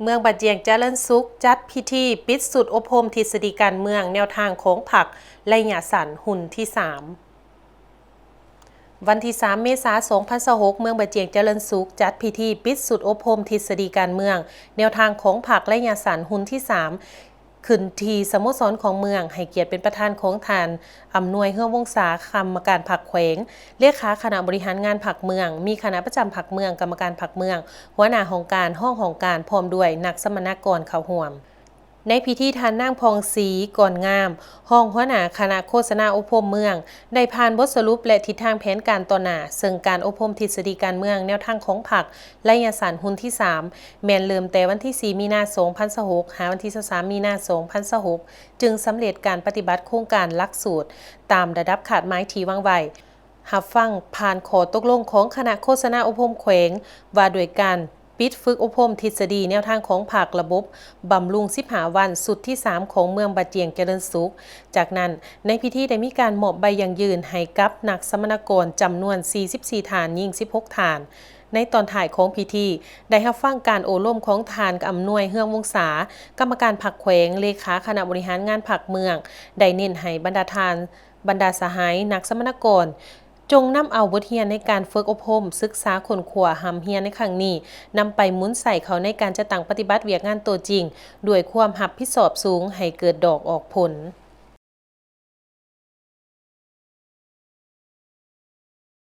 ເມືອງບາຈຽງຈະເລີນສຸກ ຈັດພິທີປິດຊຸດອົບຮົມທິດສະດີການເມືອງແນວທາງຂອງພັກໄລຍະສັ້ນຮຸ່ນທີສາມ. ວັນທີສາມ ເມສາ ສອງພັນຊາວຫົກ ເມືອງບາຈຽງຈະເລີນສຸກ ຈັດພິທີປິດຊຸດອົບຮົມທິດສະດີການເມືອງແນວທາງຂອງພັກໄລຍະສັ້ນຮຸ່ນທີສາມ ຂຶ້ນທີ່ສະໂມສອນຂອງເມືອງ, ໃຫ້ກຽດເປັນປະທານຂອງທ່ານ ອຳນວຍ ເຮືອງວົງສາ ກຳມະການພັກແຂວງ, ເລຂາຄະນະບໍລິຫານງານພັກເມືອງ, ມີຄະນະປະຈຳພັກເມືອງ, ກຳມະການພັກເມືອງ, ຫົວໜ້າຫ້ອງການ, ຮອງຫ້ອງການ ພ້ອມດ້ວຍນັກສຳມະນາກອນເຂົ້າຮ່ວມ. ໃນພິທີ ທ່ານນາງ ຜ່ອງສີ ກ່ອນງາມ ຮອງຫົວໜ້າຄະນະໂຄສະນາອົບຮົມເມືອງ ໄດ້ຜ່ານບົດສະຫຼຸບ ແລະ ທິດທາງແຜນການຕໍ່ໜ້າ, ເຊິ່ງການອົບຮົມທິດສະດີການເມືອງແນວທາງຂອງພັກໄລຍະສັ້ນຮຸ່ນທີສາມ ແມ່ນເລີ່ມແຕ່ວັນທີສີ່ ມີນາ ສອງພັນຊາວຫົກ ຫາວັນທີຊາວສາມ ມີນາ ສອງພັນຊາວຫົກ ຈຶ່ງສຳເລັດການປະຕິບັດໂຄງການຫຼັກສູດຕາມລະດັບຄາດໝາຍທີ່ວາງໄວ້. ຮັບຟັງຜ່ານຂໍ້ຕົກລົງຂອງຄະນະໂຄສະນາອົບຮົມແຂວງ ວ່າດ້ວຍການປິດຝຶກອົບຮົມທິດສະດີແນວທາງຂອງພັກລະບົບບຳລຸງສິບຫ້າວັນ ຊຸດທີສາມ ຂອງເມືອງບາຈຽງຈະເລີນສຸກ. ຈາກນັ້ນ, ໃນພິທີໄດ້ມີການມອບໃບຢັ້ງຢືນໃຫ້ກັບນັກສຳມະນາກອນຈຳນວນສີ່ສິບສີ່ທ່ານ, ຍິງສິບຫົກທ່ານ. ໃນຕອນທ້າຍຂອງພິທີ ໄດ້ຮັບຟັງການໂອ້ລົມຂອງທ່ານ ອຳນວຍ ເຮືອງວົງສາ ກຳມະການພັກແຂວງ, ເລຂາຄະນະບໍລິຫານງານພັກເມືອງ, ໄດ້ເນັ້ນໃຫ້ບັນດາທ່ານ, ບັນດາສະຫາຍນັກສຳມະນາກອນ ຈົ່ງນຳເອົາບົດຮຽນໃນການຝຶກອົບຮົມ, ສຶກສາຄົ້ນຄວ້າ, ຮ່ຳຮຽນໃນຄັ້ງນີ້ ນຳໄປໝູນໃສ່ເຂົ້າໃນການຈັດຕັ້ງປະຕິບັດວຽກງານໂຕຈິງ ດ້ວຍຄວາມຮັບຜິດຊອບສູງ ໃຫ້ເກີດດອກອອກຜົນ.